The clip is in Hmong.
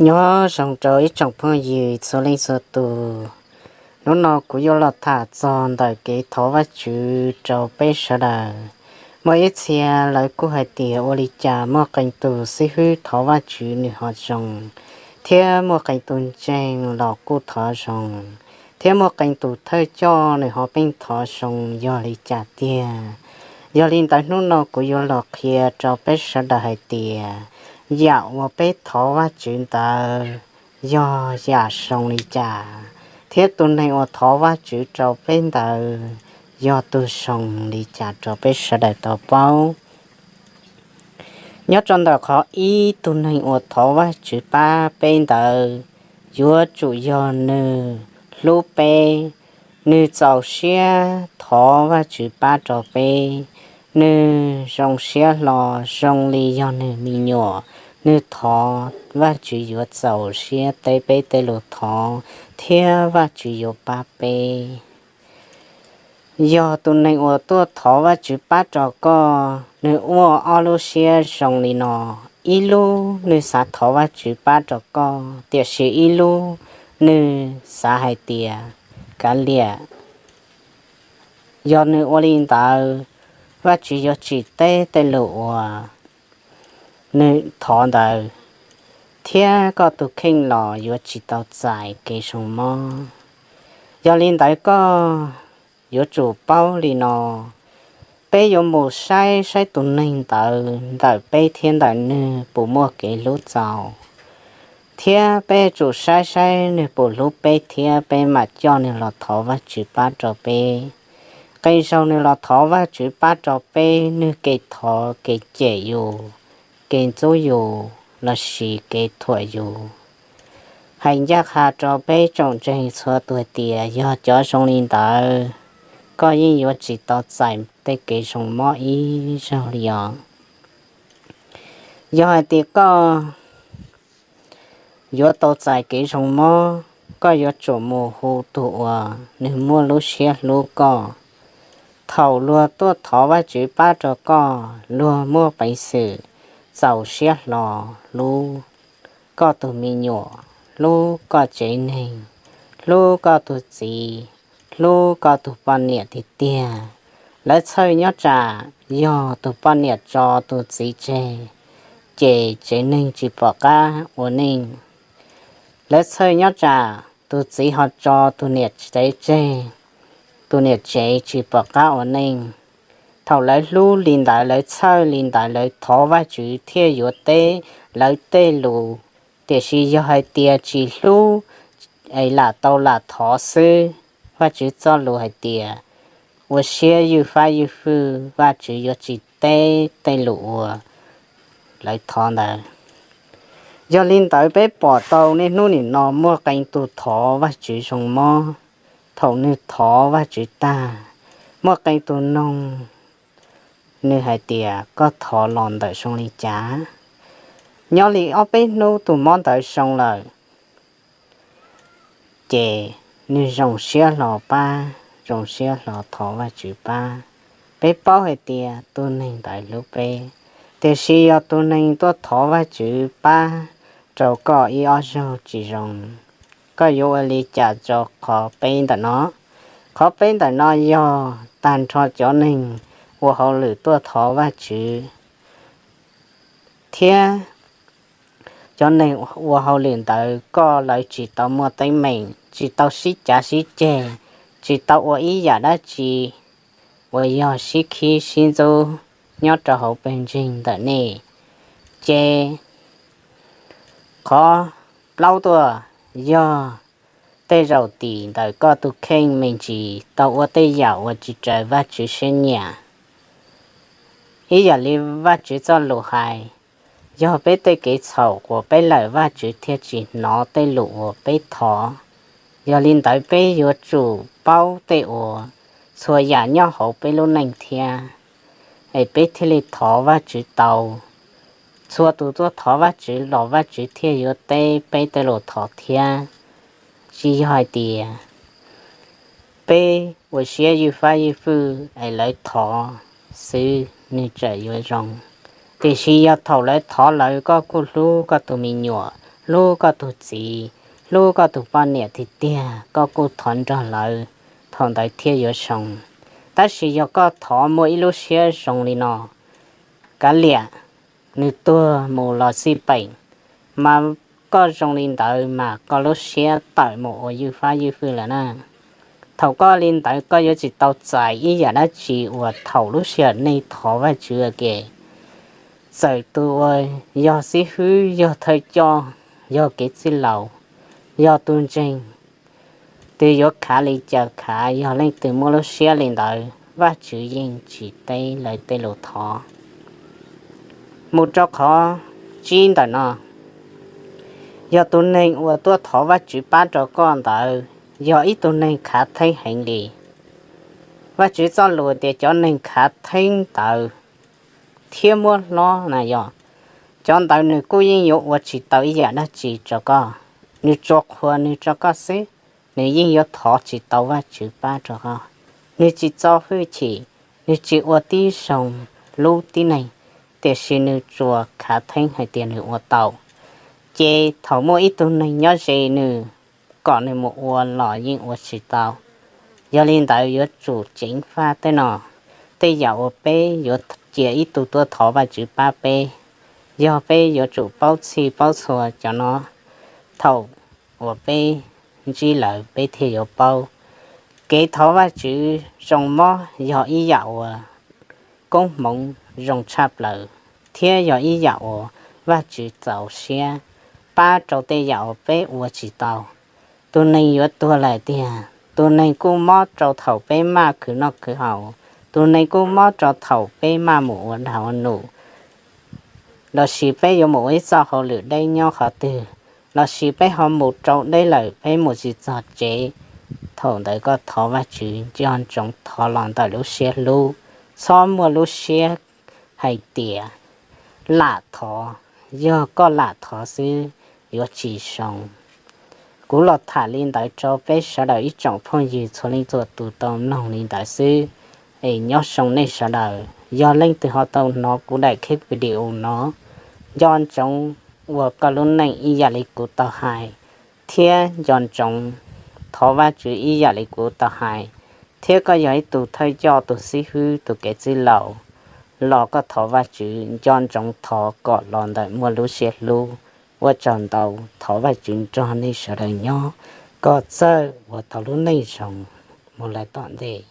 Nyob zoo rau ib tsoom phooj ywg txhua leej txhua tus. Hnub no kuv yuav los tham txog ntawm kev thov Vajtswv rau peb sawv daws. Muaj ib txhia lawv kuj hais tias ua li cas muaj qee tus xib hwb thov Vajtswv nws ho zoo, thiab muaj qee tus ntseeg los kuj thov zoo, thiab muaj qee tus thawj coj nws ho pheej thov zoo yog li cas tiag. Yog li ntawd hnub no kuv yuav los qhia rau peb sawv daws hais tias yam uas peb thov Vajtswv ntawd yog yam zoo li cas, thiab tus neeg uas thov Vajtswv rau peb ntawd yog tus zoo li cas rau peb sawv daws tau paub. Nyob rau ntawm qhov ib, tus neeg uas thov Vajtswv pab peb ntawd yuav tsum yog nws hlub peb, nws txaus siab thov Vajtswv pab rau peb, nws zoo siab hlo zoo li yog nws me nyuam, nws thov Vajtswv yuav txaus siab teb peb tej lus thov, thiab Vajtswv yuav pab peb. Yog tus neeg uas tuaj thov Vajtswv pab rau koj, nws muaj ob lub siab zoo li no: ib lub nws xav thov Vajtswv pab rau koj, tiam sis ib lub nws xav hais tias kav liam, yog nws ua li ntawd, Vajtswv yuav tsis teb tej lus uas nws thov ntawd, thiab koj tus kheej los yuav tsis tau txais kev zoo mob. Yog li ntawd koj yuav tsum paub li no: peb yuav mus saib saib tus neeg ntawd ntawm peb thiab ntawm nws puas muaj kev hlub txaus, thiab peb yuav tsum saib saib nws puas hlub peb thiab peb mam coj nws los thov Vajtswv pab rau peb. Qee zaug nws los thov Vajtswv pab rau peb, nws kev thov kev cem yus, kev ntxub yus, lossis kev thuam yus. Hais ncaj qha rau peb tsoom ntseeg txhua tus hais tias yog cov zoo li ntawd, koj yeej yuav tsis tau txais tej kev zoo mob ib zaug li os. Yog hais tias koj yuav tau txais kev zoo mob, koj yuav tsum mus hu tus uas nws muaj lub siab hlub koj. Thaum luag tuaj thov Vajtswv pab rau koj, luag muaj peev xwm txaus siab hlo hlub koj tus me nyuam, hlub koj tsev neeg, hlub koj tus txiv, hlub koj tus poj niam tiag tiag. Lawv txhawj nyob tsam yog tus poj niam tso tus txiv tseg, ces tsev neeg tsis pom qab ua neej. Lawv txhawj nyob tsam tus txiv ho tso tus niam tsev tseg, tus niam tsev tsis pom qab ua neej. Thaum lawv hlub li ntawd, lawv txhawj li ntawd, lawv thov Vajtswv thiaj yuav teb lawv tej lus. Tiam sis yog hais tias tsis hlub, es lam tau lam thov xwb, Vajtswv txoj lus hais tias ua siab ywj fab ywj fwj, Vajtswv yuav tsis teb tej lus uas lawv thov ntawd. Yog li ntawd peb pom tau niaj hnub nim no muaj qee tus thov Vajtswv zoo mob. Thaum nws thov Vajtswv tag, muaj qee tus noog, nws hais tias koj thov los ntawm zoo li cas? Nyob li ob peb hnub tus mob ntawd zoo lawm, ces nws zoo siab hlo pab, zoo siab hlo thov Vajtswv pab. Peb paub hais tias tus neeg ntawd hlub peb, tiam sis yog tus neeg tuaj thov Vajtswv pab rau koj ib ob zaug tsis zoo, koj yuav ua li cas rau qhov peb ntawm no? Qhov peb ntawm no yog tag nrho cov neeg ua hauj lwm tuaj thov Vajtswv, thiab cov neeg ua hauj lwm ntawd koj lawv tsis tau muaj teeb meem, tsis tau sib cav sib ceg, tsis tau ua ib yam dab tsi uas yog sib khib sib ntxub nyob rau hauv pawg ntseeg ntawm nej. Ces qhov plaub tuaj yog tej zaum tim ntawm koj tus kheej me ntsis tau ua tej yam uas tsis raws Vajtswv siab nyiam. Ib yam li Vajtswv txoj lus hais, yog peb tej kev txhaum uas peb lawm Vajtswv thiaj tsis hnov tej lus uas peb thov. Yog li ntawd peb yuav tsum paub tej uas txhua yam nyob hauv peb lub neej thiab, es peb thiaj li thov Vajtswv tau. Txhua tus tuaj thov Vajtswv los Vajtswv thiaj yuav teb peb tej lus thov thiab. Tsis yog hais tias peb ua siab ywj fab ywj fwj es lawv thov xwb nws tseem yuav zoo. Tiam sis yog thaum lawv thov lawm koj kuj hlub koj tus me nyuam, hlub koj tus txiv, hlub koj tus poj niam tiag tiag, koj kuj thov nrog lawv, thaum ntawd thiaj yuav zoo. Tab sis yog koj thov muaj ib lub siab zoo li no, kav liam, nws tuag mus los xij peem, mas koj zoo li ntawd mas koj lub siab tawm mus ua ywj fab ywj fwj lawm na. Thaum koj li ntawd koj yuav tsis tau txais ib yam dab tsi uas thaum lub sij hawm nej thov Vajtswv ua ke. Txawm tus uas yog xib hwb, yog thawj coj, yog kev txwj laus, yog tus ntseeg, twb yuav khav li cas khav, yog leej twg muaj lub siab li ntawd, Vajtswv yeej tsis teb lawv tej lus thov. Mus rau qhov tsib ntawm no, yog tus neeg uas tuaj thov Vajtswv pab rau koj ntawd yog ib tug neeg khav theeb heev li. Vajtswv txoj lus tias cov neeg khav theeb ntawd thiab muab hlob na yog, cov ntawd nws kuj yeej yuav ua tsis tau ib yam dab tsi rau koj. Nws tsuas qhuas nws rau koj xwb, nws yeej yuav thov tsis tau Vajtswv pab rau koj. Nws tsis txo hwj chim, nws tsis ua tib zoo hlub tib neeg, tiam sis nws tsuas khav theeb hais tias nws ua tau. Ces thaum muaj ib tug neeg nyob ze nws, kom nws mus ua los yeej ua tsis tau. Yog li ntawd yuav tsum ceev faj tej no, tej yam uas peb yuav cia ib tug tuaj thov Vajtswv pab peb, yog peb yuav tsum paub txhij paub txhua cov no. Thaum uas peb ntsib lawm peb thiaj yuav paub. Kev thov Vajtswv zoo mob yog ib yam uas koob hmoov zoo tshaj plaws, thiab yog ib yam uas Vajtswv txaus siab pab rau tej yam uas peb ua tsis tau. Tus neeg yuav tuag lawm tiag, tus neeg kuj mob rau thaum peb maj khwv noj khwv haus, tus neeg kuj mob rau thaum peb maj mus ua dag ua num, lossis peb yuav mus ua ib txoj hauj lwm deb nyob qhov twg, lossis peb ho mus rau deb lawm peb mus tsis txog tsev. Thaum ntawd koj thov Vajtswv nco ntsoov thov los ntawm lub siab hlub, txhob muaj lub siab hais tias lam thov, yog koj lam thov xwb yuav tsis zoo. Kuv los tham li ntawd rau peb sawv daws ib tsoom phooj ywg txhua leej txhua tus tau mloog li ntawd xwb. Es nyob zoo nej sawv daws, yog leej twg ho tau hnov kuv daim clip video no, nco ntsoov ua koj lub neej ib yam li kuv tau hais, thiab nco ntsoov thov Vajtswv ib yam li kuv tau hais, thiab koj yog ib tug thawj coj, tus xib hwb, tus kev txwj laus, los koj thov Vajtswv nco ntsoov thov kom los ntawm muaj lub siab hlub. Ua tsaug ntau, thov Vajtswv nrog nej sawv daws nyob kom txawj ua tau lub neej zoo mus lawm tom ntej.